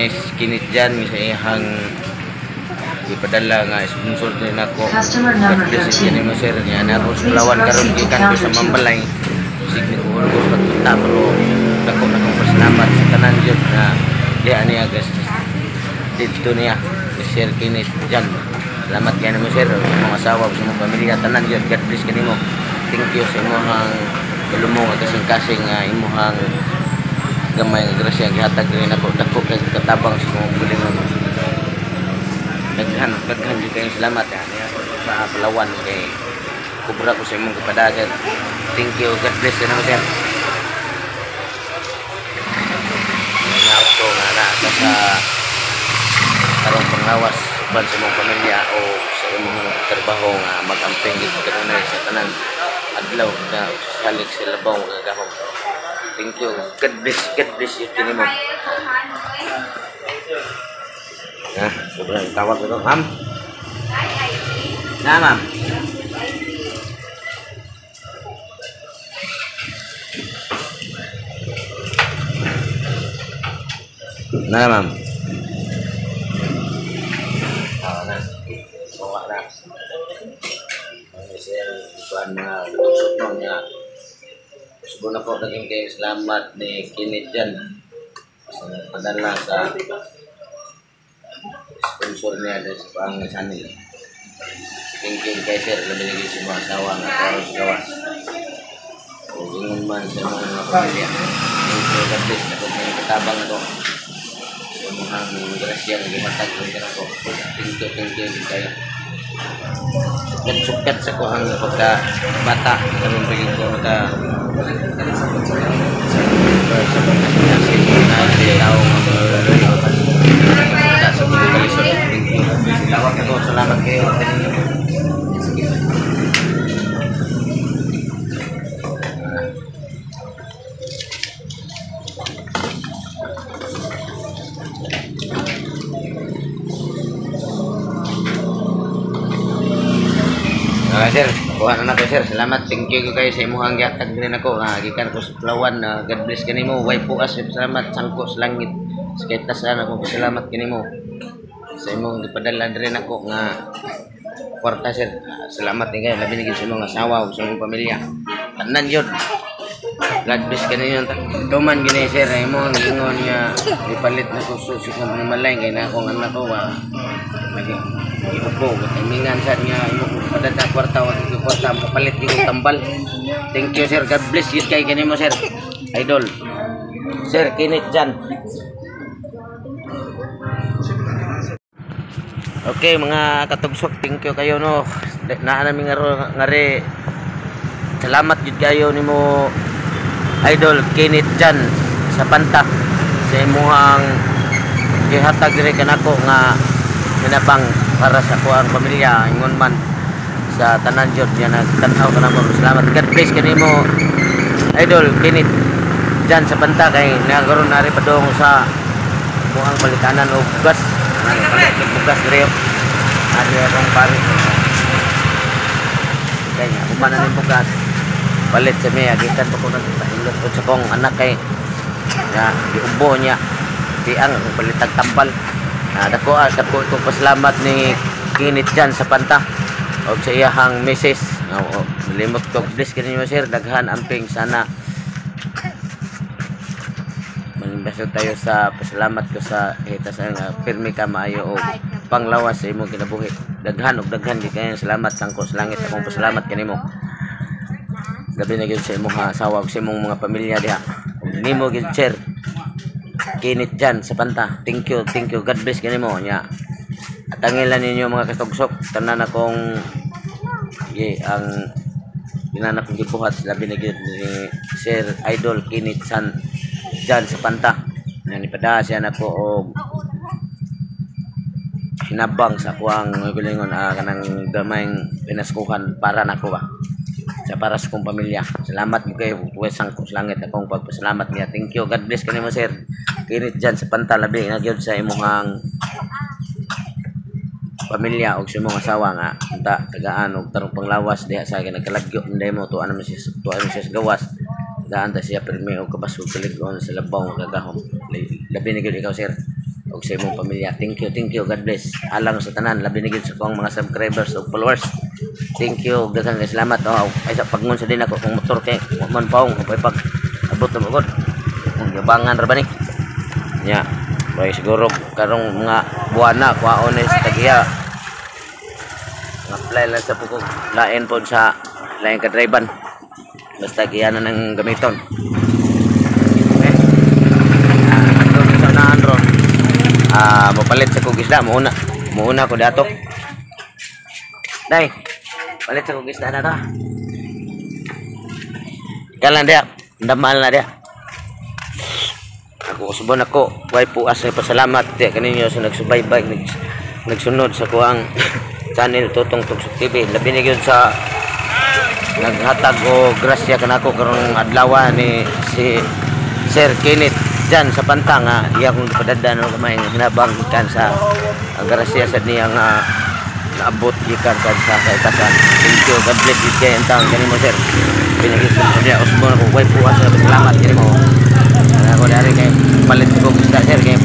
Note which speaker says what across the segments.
Speaker 1: Kenneth Jan sa iyang ipadala nga sponsor ni nako.
Speaker 2: Customer number
Speaker 1: God bless
Speaker 2: 13.
Speaker 1: kanimo, sir. Nga na ako sa
Speaker 2: Please
Speaker 1: Palawan karon
Speaker 2: proceed to
Speaker 1: gikan ko sa
Speaker 2: counter 2.
Speaker 1: Mambalay. Sige ko ko pagpunta pero dako na akong pasalamat sa tanan jud na diha niya guys. Dito niya ni Sir Kenneth Jan. Salamat kay nimo, sir, sa imong asawa, sa imong pamilya, tanan jud. God bless kanimo. Thank you sa imong tulumong at kasing-kasing nga imong gamay nga grasya gihatag rin ako. Dako kay katabang sa imong galingon. Daghan daghan jud kayong salamat ya niya sa Palawan kay kubra ko sa imong gipada, sir. Thank you. God bless kanimo, sir. Nangaw ko nga naa ka sa karong panglawas uban sa imong pamilya o sa imong trabaho nga mag-amping gid kanunay sa tanan adlaw na salig sa labaw nga gahom. Thank you. God bless, God bless you kanimo. Ha, sobrang tawag ko, ma'am. Na, ma'am. Na, ma'am. Ah, na. Bawa na. Ang sir, kuan mga katusok mo nga. Subo na po naging kayo salamat ni Kenneth Jan sa padala sa sponsor niya dahil sa pang channel. Thank you kay sir, labi na sa mga asawa nga karon sa gawas. O ingon man sa mga pamilya. Thank you, God bless. Ako may katabang ako. Sa imong grasya nga gihatag rin kanako. Thank you kayo. Sukat sukat sa ko ang pagka bata karon pagid ko maka sa pagkasing na tao nga sa kalisod. Thank you. Lawak ako. Salamat kayo. Sige. Okay, sir. Kuha na nako, sir. Salamat. Thank you kayo sa imuhang gihatag rin ako. Gikan ko sa Palawan. God bless kanimo. Way puas. Salamat. Sangko sa langit. Sa kahit tasaan ako. Salamat kanimo. Sa imong gipadala rin ako nga kwarta, sir. Salamat din kayo. Labi na gyud sa imong asawa ug sa imong pamilya. Tanan yun. God bless kaninyo. Tuman gini, sir, imong ingon nga ipalit na ko sa kong malay kay na akong anak ko wa. Lagi iupo timingan sad nga imo ko padala kwarta wa ko kwarta makapalit gyud og tambal. Thank you, sir. God bless yun kay kanimo, sir. Idol. Sir Kenneth Jan. Okay mga katugsok, thank you kayo no. Naa nami nga ngari. Salamat jud kayo nimo Idol Kenneth Jan sa Panta sa imuhang gihatag diri kanako nga hinabang para sa kuang pamilya ingon man sa tanan jud nga nagtan-aw kanako. Salamat. God bless kanimo Idol Kenneth Jan sa Panta kay nagaron nari padung sa muhang palitanan og bugas. Palit og bugas diri. Ari akong pare. Kay nga kuman na ning bugas. Palit sa miya gikan pa ko nagpahilot ko sa kong anak kay nga giubo niya tiang akong palitag tambal. Dako dako ko pasalamat ni Kenneth Jan sa Panta og sa iyahang misis. Oo, limot ko. Bless kaninyo, sir. Daghan amping sana manimbaso tayo sa pasalamat ko sa hita sa nga pirmi ka maayo og panglawas sa imong kinabuhi. Daghan og daghan gid kayo salamat sangko sa langit akong pasalamat kanimo. Gabi na gyud sa imong asawa ug sa imong mga pamilya diha. Ug nimo gyud, sir Kenneth Jan sa Panta. Thank you, thank you. God bless kanimo nya. Atangilan ninyo mga katugsok tanan akong gi ang ginanap kong gibuhat labi na gyud ni Sir Idol Kenneth San Jan sa Panta. Nga nipada siya nako og hinabang sa kuang galingon kanang gamayng pinaskuhan para nako ba sa para sa kong pamilya. Salamat mo kayo puwesang ko sa langit akong pagpasalamat niya. Thank you. God bless kanimo, sir Kenneth Jan sa Panta. Labi na gyud sa imong pamilya og sa imong asawa nga unta tagaan og tarong panglawas diha sa nagkalagyo nimo tuan naman siya tuan naman siya sa gawas. Tagaan ta siya pirmi og kabasog kalig-on sa labaw nga gahom. Labi na gyud ikaw, sir. Ug sa imong pamilya. Thank you, thank you. God bless. Alang sa tanan, labi na gyud sa akong mga subscribers ug followers. Thank you. Daghang kay salamat. Oh, ay sa pagngon sa din ako kung motor kay wa man paong kung pag abot na magod. Kung yabangan ra ba ni? Nya. Bay siguro karong mga buwan na kuhaon ni sa tagiya. Apply lang sa pugog lain pod sa lain ka driver. Basta giya na ng gamiton. Okay. Doon sa unahan ron. Mopalit sa kog isda, muuna. Muuna ko dato. Day. Palit sa kog isda na to. Kalan dia, ndamal na dia. Ako usbon ako, way puas na pasalamat dia kaninyo sa nagsubaybay, nagsunod sa kuang channel Tutong Tugsok TV. Labi na gyud sa naghatag o grasya kanako karong adlaw ni si Sir Kenneth Jan sa Pantang nga iya kong gipadada no gamay nga hinabang gikan sa ang grasya sad niya nga naabot gikan sad sa kaitasan. Thank you. God bless you kay ang kanimo sir. Pinagis ko niya usbon ako way puas na pasalamat kanimo. Ako dari kay palit ko isda sir kay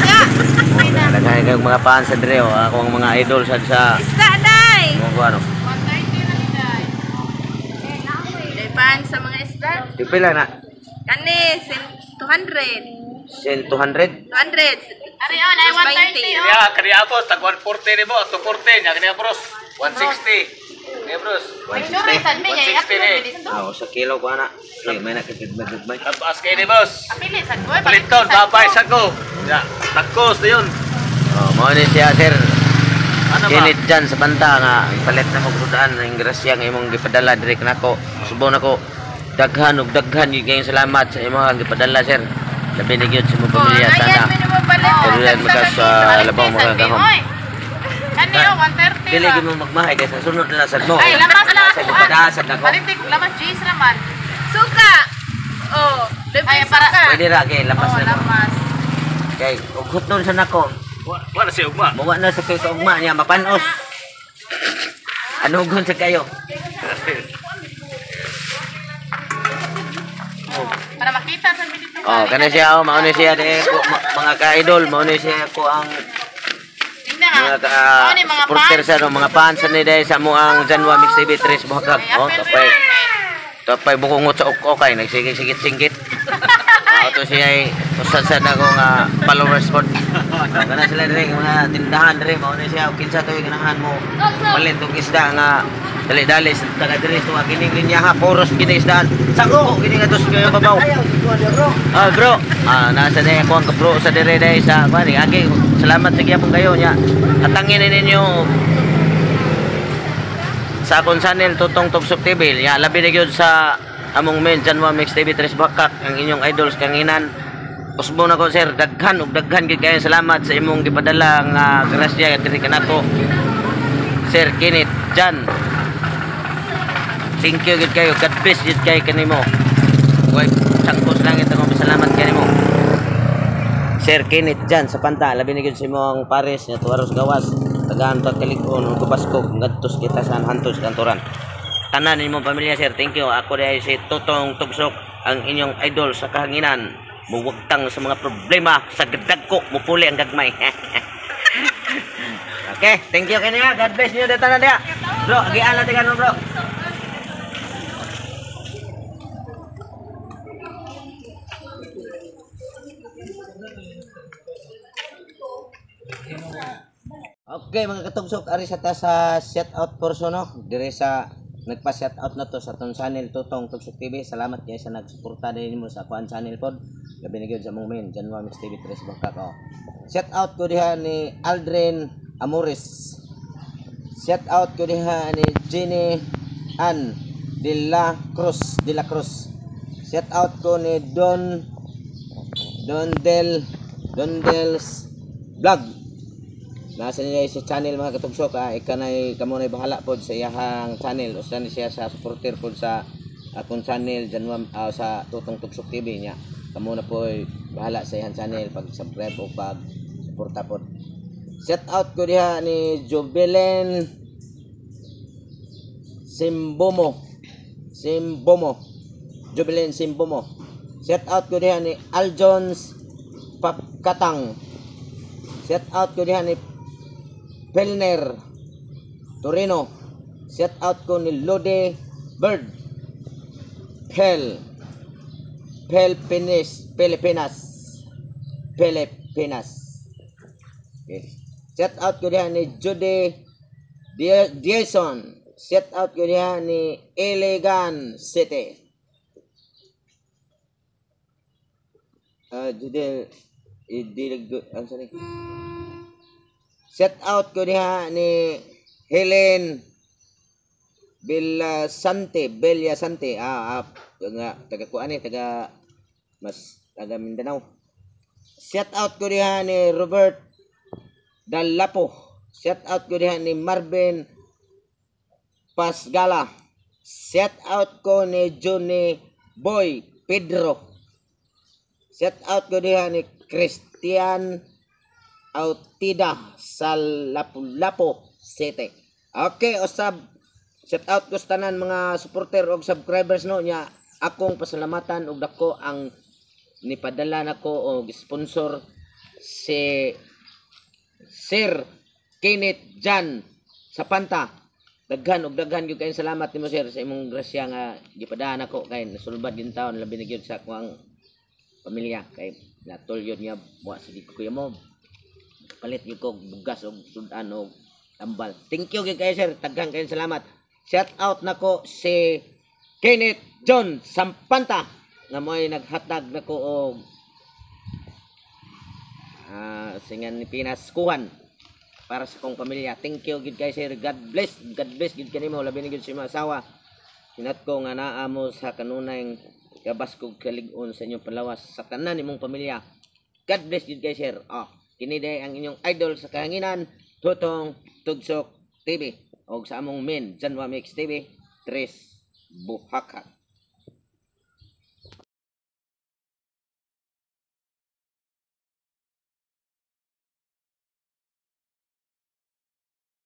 Speaker 1: daghan kay mga fans sa dire oh, ako ang mga idol sad sa
Speaker 2: Isda, day!
Speaker 1: mga ano.
Speaker 2: 130 na ni day. Day pan sa mga isda.
Speaker 1: Di pila na?
Speaker 2: Kani, 200.
Speaker 1: Sen 200?
Speaker 2: 200.
Speaker 3: Ari on, ay 130 oh.
Speaker 4: Ya, kaniya boss, tag 140 ni boss, 240 nya kaniya bros. 160. Niya bros.
Speaker 1: 160.
Speaker 4: 160 ni.
Speaker 1: Ah, sa kilo ko ana. Ay, may nakikigmay.
Speaker 4: Taas kay ni boss.
Speaker 3: Apili sad ko.
Speaker 4: Paliton, babay sa ko. Ya, tagkos na yun.
Speaker 1: Oh, mao ni siya sir.
Speaker 4: Ano ba?
Speaker 1: Kenneth Jan sa banta nga ipalit na mo grudaan ang grasya nga imong gipadala diri kanako. Subong nako daghan og daghan gyud kayong salamat sa imong gipadala sir. Labi na gyud sa imong pamilya sana. Kadulan mo ka sa labaw mga gahom.
Speaker 3: Kani oh, 130.
Speaker 1: Dili gyud mo magmahay kay sa sunod na sad mo.
Speaker 3: Ay, lamas lang
Speaker 1: Sa
Speaker 3: ako.
Speaker 1: gipadasad nako.
Speaker 3: Palit ko lamas cheese raman.
Speaker 2: Suka! Oh, libre
Speaker 3: Ay, para-
Speaker 2: suka.
Speaker 1: Pwede ra kay lamas
Speaker 3: Oh,
Speaker 1: na mo.
Speaker 3: lamas.
Speaker 1: Kay og hutnon sa nako.
Speaker 4: Wa na siya ugma.
Speaker 1: Muwa na sa kay kaugma niya mapanos. Anugon sa kayo.
Speaker 3: Para makita sa dito.
Speaker 1: Oh, kana siya oh, mao ni siya di ko mga ka-idol, mao ni siya ko ang
Speaker 3: Tingnan nga.
Speaker 1: mga ka
Speaker 3: Oh, ni mga
Speaker 1: supporter
Speaker 3: fans.
Speaker 1: sa no, mga fans ni dahil sa mo ang Janwa Mix TV 3 Buhagag.
Speaker 3: Ay,
Speaker 1: Oh,
Speaker 3: apel
Speaker 1: tapay.
Speaker 3: rin.
Speaker 1: Tapay bukungot sa ok-okay, nagsigit-sigit-singgit. Oh, to siya ay usa sa na ko nga followers pod. Oh, kana sila diri mga tindahan diri mao ni siya og kinsa toy ganahan mo palit og isda nga dali-dali sa taga diri tuwa kining linya ha puros kini isdaan. Sako kini nga tos kayo babaw. Ah bro, nasa na ako ang bro sa dire dai sa kuan agi. Salamat sa gyapon kayo nya. Atangin ni ninyo sa akong channel Tutong Tugsok TV. Nya labi na gyud sa among main Janwa Mix TV Tres Bakak ang inyong idols kanginan. Usbo na ko sir, daghan og daghan gyud kayo salamat sa imong gipadala nga grasya diri kanako. Sir Kenneth Jan. Thank you gyud kayo. God bless gyud kayo kanimo. Way sangkos langit akong pasalamat kanimo. Sir Kenneth Jan sa Panta, labi na gyud sa imong pares nga tuwaros gawas, tagaan ta kalig-on ug kabaskog ngadtos kita sa hantos kantoran. Tanan nimong pamilya sir, thank you. Ako diay si Tutong Tugsok, ang inyong idol sa kahanginan. Muwagtang sa mga problema sa gadagko, mupuli ang gagmay. Okay, thank you kaniya. God bless niyo dito na diya. Bro, agian natin kanon bro. Okay mga katugsok, ari sa ta sa shout out portion no. Dire sa nagpa shout out na to sa atong channel Tutong Tugsok TV. Salamat guys sa nagsuporta din nimo sa akuan channel pod. Labi na gyud sa among main Janwa Mix TV 3 Bangkok. Oh. Shout out ko diha ni Aldrin Amores. Shout out ko diha ni Jenny Ann De La Cruz, De La Cruz. Shout out ko ni Don Dondel Dondel's Vlog. Nasa niya sa channel mga katugsok ha. Ika na kamo na bahala pod sa iyahang channel. Usa ni siya sa supporter pod sa akong channel Janwa, sa Tutong Tugsok TV niya. Kamo na po bahala sa iyang channel pag subscribe o pag suporta pod. Shout out ko diha ni Jobelen Simbomo. Simbomo. Jobelen Simbomo. Shout out ko diha ni Aljons Katang. Shout out ko diha ni Pelner Torino. Shout out ko ni Lode Bird Pel Pilipinas Pilipinas Pilipinas. Okay. Shout out ko diha ni Judy Jason. Shout out ko diha ni Elegan City. Judy Idilig, ano sa ni? Shout out ko diha ni Helen Villasante, Villasante. Nga taga kuan ni, taga mas taga Mindanao. Shout out ko diha ni Robert Dalapo. Shout out ko diha ni Marvin Pasgala. Shout out ko ni Johnny Boy Pedro. Shout out ko diha ni Christian Autida sa Lapu-Lapu City. Okay, usab, shout out ko sa tanan mga supporter og subscribers, no, nya akong pasalamatan og dako ang nipadala nako og sponsor, si Sir Kenneth Jan Sapanta. Daghan og daghan gyud kayong salamat nimo, sir, sa imong grasya nga gipadaan nako kay nasulbad din taon, labi na gyud sa akong pamilya kay natulyon niya wa sa ko kuya mo palit gyud ko bugas og sudan og tambal. Thank you gyud kayo, sir, daghan kayong salamat. Shout out nako si Kenneth John Sampanta nga mo'y naghatag nako og singan ni Pinas kuhan para sa kong pamilya. Thank you gid kay sir. God bless. God bless gid kanimo, labi na gid sa imong asawa. Sinat ko nga naa mo sa kanunay kabaskog kalig-on sa inyong palawas sa tanan nimong pamilya. God bless gid kay sir. Oh, kini day ang inyong idol sa kahanginan, Tutong Tugsok TV, og sa among main Janwa Mix TV, Tres Buhakhak.